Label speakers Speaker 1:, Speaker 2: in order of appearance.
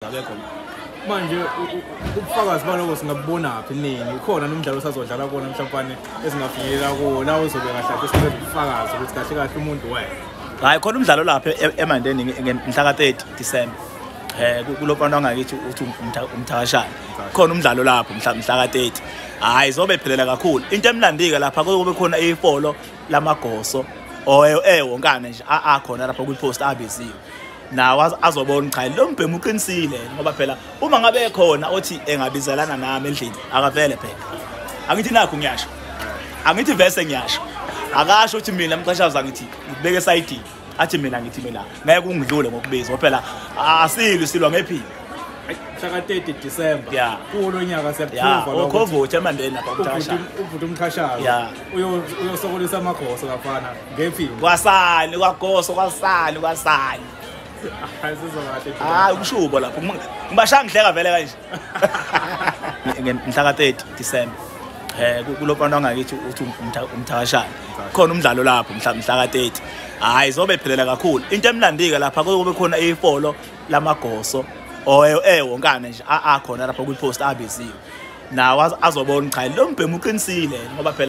Speaker 1: Akekho.
Speaker 2: Manje ubufakazi baloko singabubonaphi nini? Khona nomdlalo osazodlala kona mhlawumbe esingafinyelela kuwo la uzobe kahle kahle sinikeza ubufakazi ukuthi kahle kahle umuntu wena.
Speaker 1: Hayi, khona umdlalo lapha eMandeni ngomhla ka-30 December. Kulo mfana wangakithi uthi umthakashana. Khona umdlalo lapho mhla ka-30. Hayi, zobe iphelela kakhulu. Into emnandi-ke lapha kube khona ifolo lamagoso wonkana nje akhona lapha kwi-post abiziwe. Nawo azobona cha lo mbhemu uqinisile, ngoba phela uma ngabe khona othi engabizelana nami endlini akavele phela. Angithi nakho ngiyasho. Angithi vese ngiyasho. Akasho ukuthi mina mxhashaza ngithi ngibeke esayidini. Athi mina ngithi mina ngeke ungidlule ngokubizwa phela asilwi silwa ngephini.
Speaker 2: Mhla ka-30 December.
Speaker 1: Yeah.
Speaker 2: Kulo nyaka siyakuprova lokho.
Speaker 1: Ukhovuthi eMandeni lapha umthakashana.
Speaker 2: Ubhuti umxhashazo.
Speaker 1: Yeah.
Speaker 2: Uyosokolisa amagoso kafana ngephini.
Speaker 1: Kwasani kwagoso kwasani kwasani.
Speaker 2: Hayi, sizwa kahle.
Speaker 1: Hayi, umshubo lapho. Ngibashaya ngihleka vele kanje. Ngomhla ka-30 December. Kulo mfana wangakithi uthi umthakashana. Khona umdlalo lapho mhla ka-30. Hayi, zobe iphelela kakhulu. Into emnandi-ke lapha kube khona ifolo lamagoso wonkana nje akhona lapha kwi-post abiziwe. Nawo azobona cha lo mbhemu uqinisile, ngoba phela